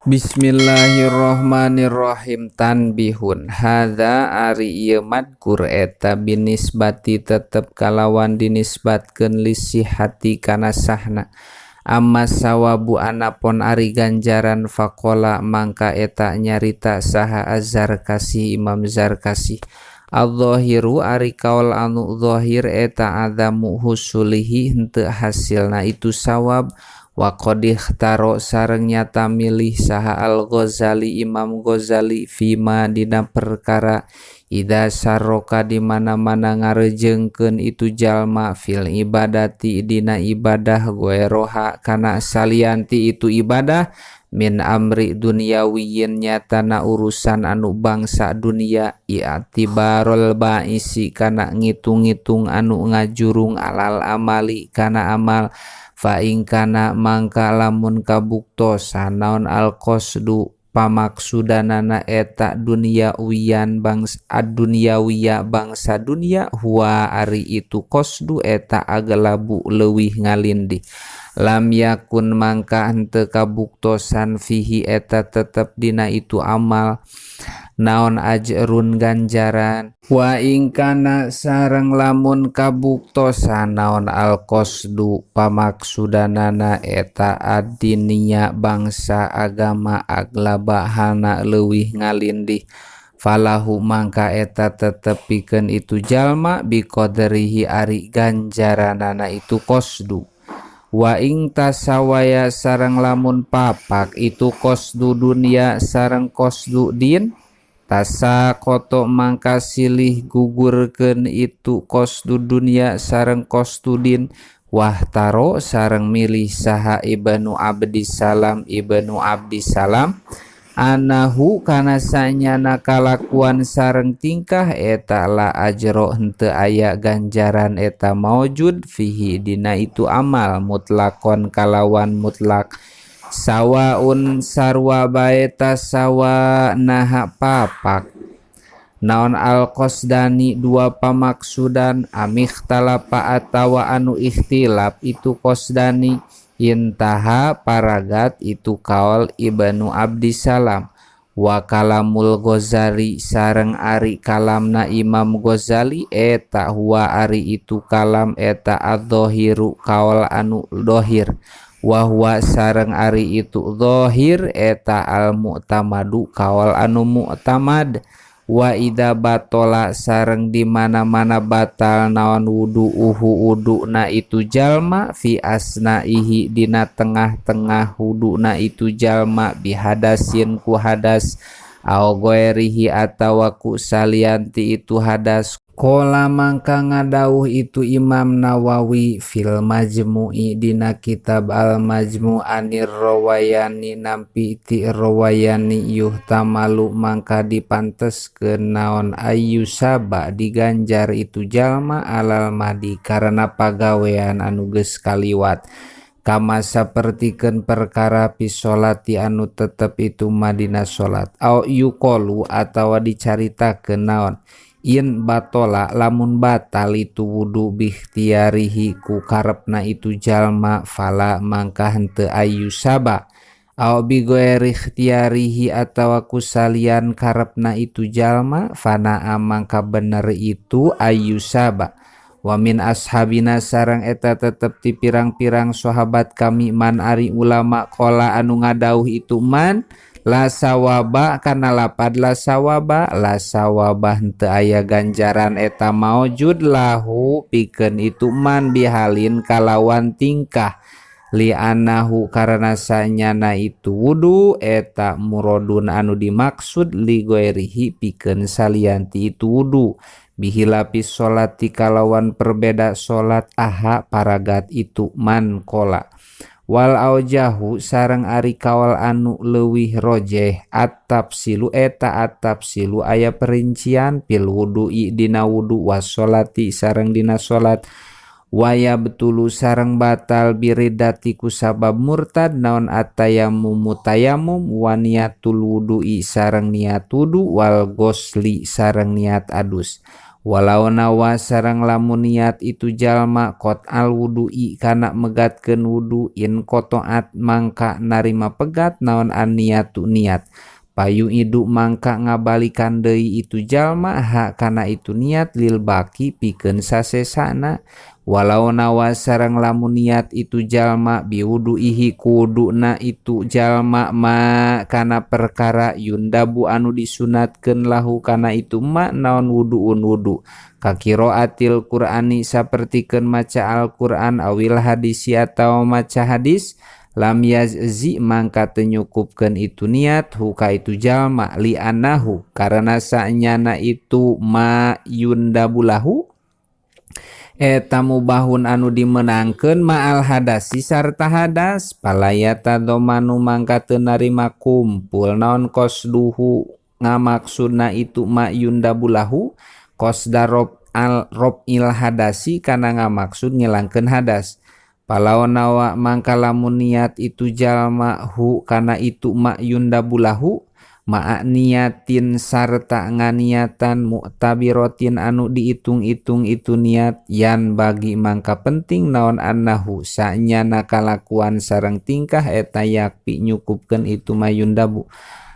Bismillahirrahmanirrahim. Tanbihun hadza ari ieu madkur eta binisbati tetep kalawan dinisbatkeun lisihati kana sahna. Amma sawabu anapon ari ganjaran, faqala mangka eta nyarita saha Az-Zarkasi, Imam Zarkasi, Adz-dzahiru ari kaul anu zahir eta adamu husulihi henteu hasilna itu sawab. Wa qad ikhtaro sareng nyata milih saha Al-Ghazali, Imam Ghazali, fima dina perkara idza syaraka di mana-mana ngarejengkeun itu jalma fil ibadati dina ibadah ghairaha kana salianti itu ibadah min amri dunyawiyin nyatana urusan anu bangsa dunia i'tibarul baisi kana ngitung-ngitung anu ngajurung alal amali kana amal. Fa in kana mangka lamun kabuktosan naon al qasdu pamaksudanana eta dunyawiyan bangsa ad-dunyawiya bangsa dunia huwa ari itu qasdu eta aglabu leuwih ngalindih lam yakun mangka henteu kabuktosan fihi eta tetep dina itu amal naon ajrun ganjaran. Wa in kana sareng lamun kabuktosan naon al qasdu pamaksudanana eta ad-diniya bangsa agama aglaba halna leuwih ngalindih falahu mangka eta tetep pikeun itu jalma biqadrihi ari ganjaranana itu qasdu. Wa ing tasawaya sareng lamun papak itu qasdu dunia sareng qasdu din tasa koto mangka silih gugurkeun itu qasdu dunia sareng qasdu din. Wahtaro sareng milih saha Ibnu Abdisalam, Ibnu Abdisalam, anahu kana sanyana kalakuan sareng tingkah eta la ajro henteu aya ganjaran eta maujud fihi dina itu amal mutlakon kalawan mutlak sawaun sarwa bae tasawa naha papak naon al qasdani dua pamaksudan amikhtalafa atawa anu ikhtilaf itu qasdani. Intaha paragat itu kaul Ibnu Abdisalam. Wa kalamul Ghazali sareng ari kalamna Imam Ghazali eta huwa ari itu kalam eta adz-dzahiru kaul anu dohir wa huwa sareng ari itu zahir eta al mu'tamadu kaul anu mu'tamad. Wa idza batola sareng di mana-mana batal naon wudu'uhu wuduna itu jalma fi asnaihi dina tengah-tengah wuduna itu jalma bihadasin ku hadas aw ghairihi atawa ku salianti itu hadas. Qala mangka ngadawuh itu Imam Nawawi fil Majmu'i dina kitab Al Majmu' anir rawayani nampi ti rawayani yuhtamalu mangka dipanteskeun naon ayyusaba diganjar itu jalma alal madi karena pagawean anu geus kaliwat kama sapertikeun perkara fi sholati anu tetep itu madina salat au yuqalu atawa dicaritakeun naon in batola lamun batal itu wudu bikhtiyarihi ku karepna itu jalma fala mangka henteu ayyusaba aw bi ghairi ikhtiyarihi atawa ku salian karepna itu jalma fana mangka bener itu ayyusaba. Wa min ashabina sareng eta tetep ti pirang-pirang sahabat kami man ari ulama qala anu ngadawuh itu man la sawaba kana lapad la sawaba la sawaba henteu aya ganjaran eta maujud lahu pikeun itu man bihalin kalawan tingkah li anahu karena sanyana itu wudu eta murodun anu dimaksud li ghairihi pikeun salianti itu wudu bihilafis sholati kalawan perbeda salat. Aha paragat itu man kola. Wal aujahu sareng ari kaul anu leuwih rojeh at-tafsilu eta at-tafsilu aya perincian fil wudu'i dina wudu washolati sareng dina salat. Waya betulu sareng batal biridati ku sabab murtad naon atayammum tayamum wa niatul wudu'i sareng niat wudu wal gosli sareng niat adus. Walau nawa sareng lamun niat itu jalma qat'al wudu'i kana megatkeun wudu, in qata'at mangka narima pegat naon an niatu niat, payu idu mangka ngabalikan deui itu jalma ha kana itu niat lil baqi pikeun sasesana. Walau nawa sareng lamun niat itu jalma biwudu'ihi ku wuduna itu jalma ma kana perkara yundabu anu disunatkeun lahu kana itu ma naon wuduun wudu, kaqiroatil Qur'ani sapertikeun maca Al-Qur'an, awil hadisi atawa maca hadis, lam yajzi mangka teu nyukupkeun itu niat hu ka itu jalma, li annahu karena sanyana itu ma yundabu lahu eta mubahun anu dimenangkeun ma'al hadasi sarta hadas. Fala yatadhammanu mangka teu narima kumpul naon qasduhu ngamaksudna itu ma yundabu lahu qasda al raf'il hadasi kana ngamaksud ngilangkeun hadas. Falau nawa mangka lamun niat itu jalma hu kana itu ma yundabu lahu ma'a niatin sarta nganiatan mu'tabirotin anu diitung-itung itu niat, yan bagi mangka penting naon annahu sanyana kalakuan sareng tingkah eta yakfi nyukupkeun itu ma yundabu,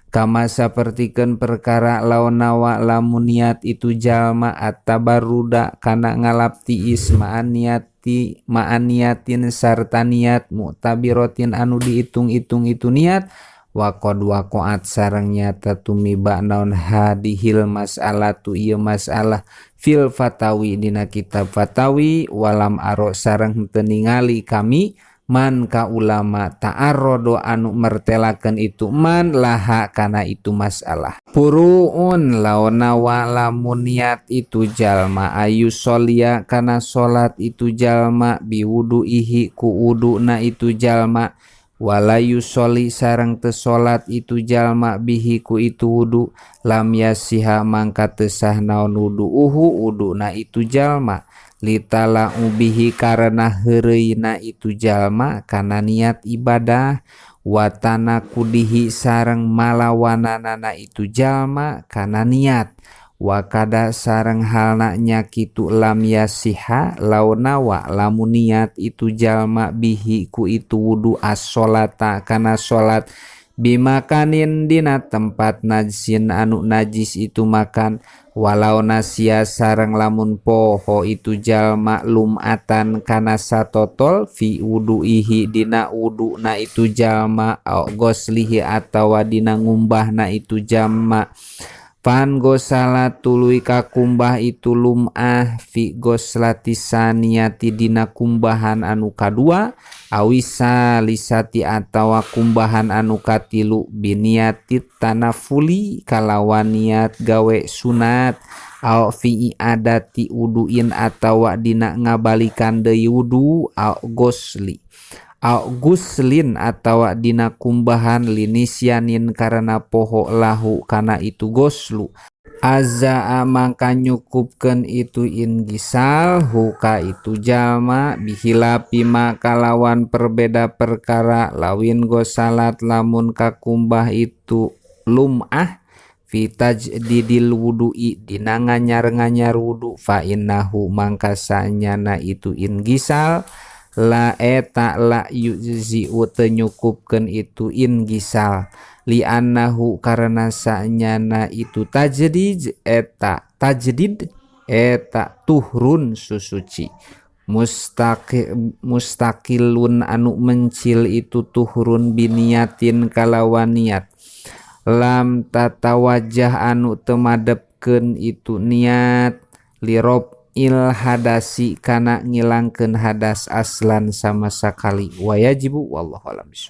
kama sapertikeun perkara lawan nawa lamun niat itu jalma at-tabarruda kana ngalap tiis ma'an niati ma'an niatin sarta niat mu'tabirotin anu diitung-itung itu niat, waqad waqa'at sareng nyata tumiba naon hadihil mas'alatu ieu masalah fil fatawi dina kitab fatawi, walam aro sareng henteu ningali kami man ka ulama ta'arrodo anu mertelakeun itu man laha kana itu masalah. Furu'un lawan nawa lamun niat itu jalma ayu sholia kana salat itu jalma biwudu'ihi ku wuduna itu jalma, wala yusholli sareng teu salat itu jalma bihi ku itu wudu, lam yasiha mangka teu sah naon wudu'uhu wuduna itu jalma, litala ubihi karena heureuyna itu jalma kana niat ibadah, watana kudihi sareng malawananana itu jalma kana niat, wakada sareng halna nya kitu lam yasiha lawan nawa lamun niat itu jalma bihi ku itu wudu as-sholata kana salat bimakanin dina tempat najsin anu najis itu makan, walau nasia sareng lamun poho itu jalma lum'atan kana satotol fi wudu'ihi dina wuduna itu jalma, au ghuslihi atawa dina ngumbahna itu jalma, pan gosala tuluy kakumbah itu lum'ah fi ghoslati saniyati dina kumbahan anu kadua, awisa lisati atawa kumbahan anu katilu, biniatit tanafuli kalawan niat gawe sunat, au fi adati wuduin atawa dina ngabalikan deui wudu, au ghusli au guslin atawa dina kumbahan linisyanin karena poho lahu kana itu goslu, azaa mangka nyukupkeun itu ingisal huka itu jalma bihilapi ma kalawan perbeda perkara lawin gosalat lamun kakumbah itu lum'ah fi tajdidil wudu'i dina nganyar-nganyar wudu, fa innahu mangka sanyana itu ingisal la eta la yujzi'u teu nyukupkeun itu ingisal, li annahu karena sanyana itu tajdid eta tajdid eta tuhrun susuci mustaqilun anu mencil itu tuhrun biniatin kalawan niat lam tatawajjah anu teu madepkeun itu niat lirof il hadasi kana ngilangkeun hadas aslan sama sakali, wayajibu, wallahu a'lam bishawab.